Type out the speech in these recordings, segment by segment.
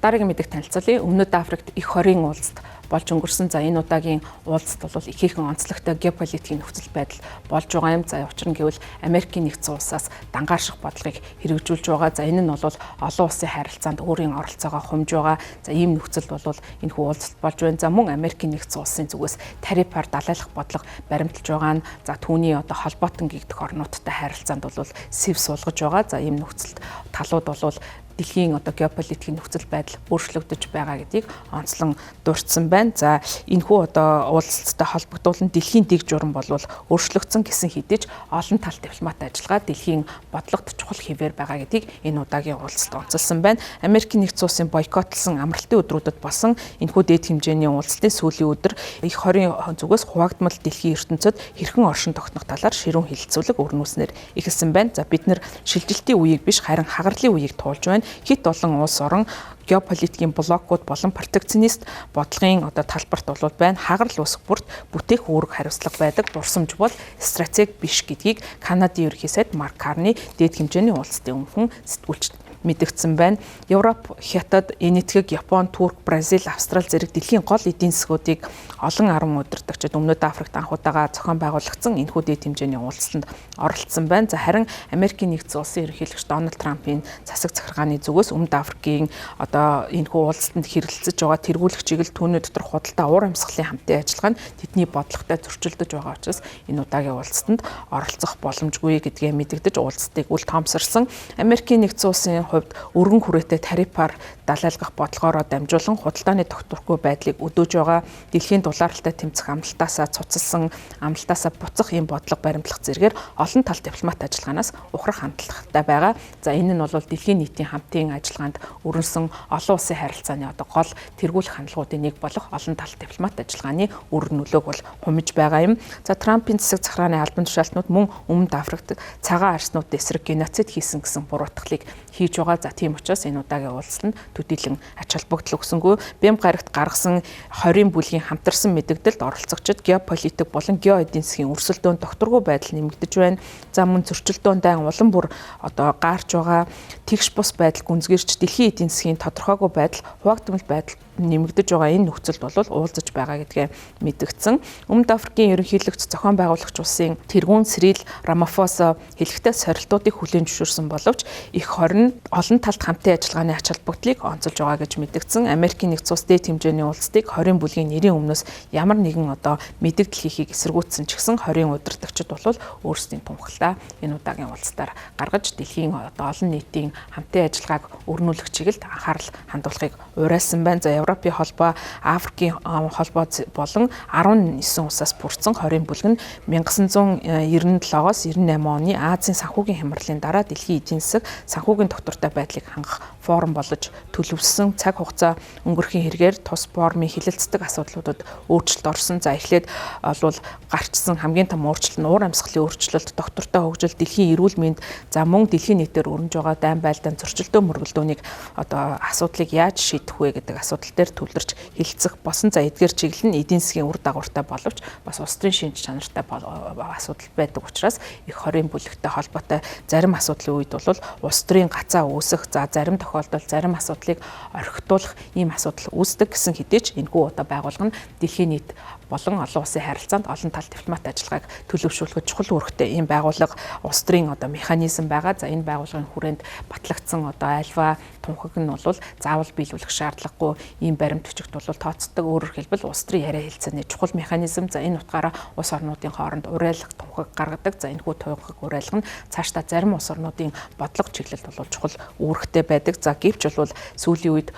Дараагийн мэдээг танилцуулъя. Өмнөд Африкт их хорийн уулзалт болж өнгөрсөн. За, энэ удаагийн уулзалт бол ихээхэн онцлогтой геополитикийн нөхцөл байдал болж байгаа юм. За, учир нь гэвэл Америкийн нэгдсэн улсаас дангааших бодлогыг хэрэгжүүлж байгаа. За, энэ нь бол олон улсын харилцаанд өөрийн оролцоогоо хумж байгаа. За, ийм нөхцөлд бол энэ хүү уулзалт болж байна. За, мөн Америкийн нэгдсэн улсын зүгээс тарифаар далайлах бодлого баримталж байгаа нь, за, түүний одоо холбоотон гэгдэх орнуудтай харилцаанд бол сэв суулгаж байгаа. За, ийм нөхцөлд талууд бол дэлхийн одоо геополитикийн нөхцөл байдал өөрчлөгдөж байгаа гэдгийг онцлон дурдсан байна. За, энэхүү одоо уулзалттай холбогдуулан дэлхийн дэг журам болвол өөрчлөгдсөн гэсэн хэдий ч олон талт дипломат ажиллагаа дэлхийн бодлогод чухал хэвээр байгаа гэдгийг энэ удаагийн уулзалт онцолсон байна. Америкийн нэгдсэн улсын бойкотлсон амралтын өдрүүдэд болсон энэхүү дээд хэмжээний уулзалтын сүүлийн өдөр их хорийн зүгээс хуваагдмал дэлхийн ертөнцид хэрхэн оршин тогтнох талаар ширүүн хэлэлцүүлэг өрнүүлснээр эхэлсэн байна. За, бид нэр шилжилтийн үеийг биш, харин хагарлын үеийг туулж байна. Хит олон улс орон геополитикийн блокууд болон протекционист бодлогын одоо талбарт бол байна. Хагарал үүсэх бүрт бүтээх үүрэг хариуцлага байдаг. Дурсамж бол стратеги биш гэдгийг Канадын ерөнхий сайд Марк Карни дээд хэмжээний уулзалтын өмнөхөн сэтгүүлчид мэдэгдсэн байна. Европ, Хятад, Энэтхэг, Япон, Турк, Бразил, Австрали зэрэг дэлхийн гол эдийн засгуудыг олон 10 удирдагчид Өмнөд Африкт анх удаага зохион байгуулагдсан энэхүү дээд хэмжээний уулзалтанд оролцсон байна. За, харин Америкийн нэгдсэн улсын ерөнхийлөгч Дональд Трампын засаг захиргааны зүгээс Өмнөд Африкийн одоо энэхүү уулзалтанд хэрэгэлцэж байгаа тэргүүлэх чиглэл, түүний дотор худалдаа, уур амьсгалын хамтын ажиллагаа нь тэдний бодлоготой зөрчилдөж байгаа учраас энэ удаагийн уулзалтанд оролцох боломжгүй гэдгээ мэдэгдэж уулзалтыг үл тоомсорсон. Америкийн нэгдсэн улсын хувьд өргөн хүрээтэй тарифаар далайлгах бодлогоороо дамжуулан худалдааны тогтворгүй байдлыг өдөөж байгаа, дэлхийн дулаалтай тэмцэх амлалтаасаа цуцалсан, амлалтаасаа буцах ийм бодлого баримтлах зэрэгээр олон талт дипломат ажиллагаанаас ухрах хандлагатай байгаа. За, энэ нь бол дэлхийн нийтийн хамтын ажиллагаанд өрнөсөн олон улсын харилцааны одоо гол тэргуулах хандлагуудын нэг болох олон талт дипломат ажиллагааны үр нөлөөг бол хумиж байгаа юм. За, Трампын засаг захиргааны албан тушаалтнууд мөн Өмнөд Африкт цагаан арснууд эсрэг геноцид хийсэн гэсэн буруутгалыг хийж байгаа. За, тийм учраас энэ удаагийн уулзалт нь төдийлөн ач холбогдол өгсөнгүй. Бямба гарагт гаргасан 20-ын бүлгийн хамтарсан мэдэгдэлд оролцогчид геополитик болон гео эдийн засгийн өрсөлдөөн, докторгүй байдал нэмэгдэж байна. За, мөн зөрчилдөөн дайн улам бүр одоо гаарч байгаа, тэгш бус байдал гүнзгийрч, дэлхийн эдийн засгийн тодорхойгүй байдал, хуваагдмал байдал нэмэгдэж байгаа энэ нөхцөлд бол уулзаж байгаа гэдгээ мэдэгдсэн. Өмнөд Африкийн ерөнхийлөгч, зохион байгуулагч улсын тэргүүн Сирил Рамафоса хэлэхдээ сорилтуудыг хүлээн зөвшөөрсөн боловч эх хорин олон талт хамтын ажиллагааны ач холбогдлыг онцолж байгаа гэж мэдэгдсэн. Америкийн нэгдсэн улс дээд хэмжээний уулзалтыг 20 бүлгийн нэрийн өмнөөс ямар нэгэн одоо мэдэгдэл хийхийг эсэргүүцсэн ч гэсэн 20 удирдагчид бол өөрсдийн тунхаглаа энэ удаагийн уулзалтаар гаргаж, дэлхийн одоо олон нийтийн хамтын ажиллагааг өрнүүлэх чиглэлд анхаарал хандуулахыг уриалсан байна. За, Европын холбоо, Африкийн холбоо болон 19 улсаас бүрдсэн 20 бүлэг нь 1997-оос 98 оны Азийн санхүүгийн хямралын дараа дэлхийн эдийн засаг санхүүгийн доктортой байдлыг хангах форум болж төлөвлөсөн. Цаг хугацаа өнгөрөхийн хэрэгээр тус форумын хилэлцдэг асуудлуудад өөрчлөлт орсон. За, эхлээд бол гарчсан хамгийн том өөрчлөлт нь уур амьсгалын өөрчлөлт, доктортой хөгжил, дэлхийн эрүүл мэнд, за, мөн дэлхийн нийтээр өрнөж байгаа дайн байлдаан, зөрчилдөөн мөргөлдөөнийг одоо асуудлыг яаж шийдэх вэ гэдэг асуудал дээр төвлөрч хилцэх болсон. За, эдгээр чиглэл нь эдийн засгийн үр дагавартай боловч бас улс төрийн шинж чанартай асуудал байдаг учраас эх хорийн бүлэгтэй холбоотой зарим асуудлын үед бол улс төрийн гацаа үүсэх, за, зарим тохиолдолд зарим асуудлыг орхитуулах ийм асуудал үүсдэг гэсэн хэдий ч энэхүү одоо байгууллага нь дэлхийн нийт болон олон улсын харилцаанд олон талт дипломат ажиллагааг төлөвшүүлэхэд чухал үүрэгтэй ийм байгууллага, улс төрийн одоо механизм байгаа. За, энэ байгууллагын хүрээнд батлагдсан одоо альва тунхаг нь бол заавал биелүүлэх шаардлагагүй ийм баримт бичигт бол тооцдог. Өөрөөр хэлбэл, улс төрийн яриа хэлцээний чухал механизм. За, энэ утгаараа улс орнуудын хооронд уриалга, тунхаг гаргадаг. За, энэхүү тунхаг, уриалга нь цаашдаа зарим улс орнуудын бодлого чиглэлд бол чухал үүрэгтэй байдаг. За, гэвч бол сүүлийн үед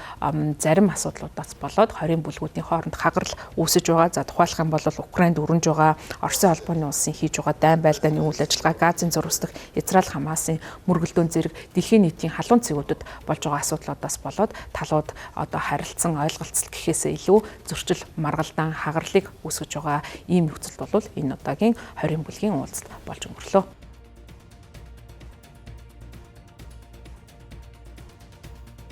зарим асуудлуудаас болоод 20 бүлгүүдийн хооронд хагарал үүсэж байгаа. За, тухайлах юм бол Украинд өрнөж байгаа Оросын холбооны улсын хийж байгаа дайн байлдааны үйл ажиллагаа, Газын зурвас дах Израиль Хамасын мөргөлдөөн зэрэг дэлхийн нийтийн халуун цэгүүдэд болж байгаа асуудлуудаас болоод талууд одоо харилцан ойлголцол гэхээсээ илүү зөрчил, маргалдаан, хагарлыг үүсгэж байгаа ийм нөхцөлд бол энэ удаагийн 20 бүлгийн уулзалт болж өнгөрлөө.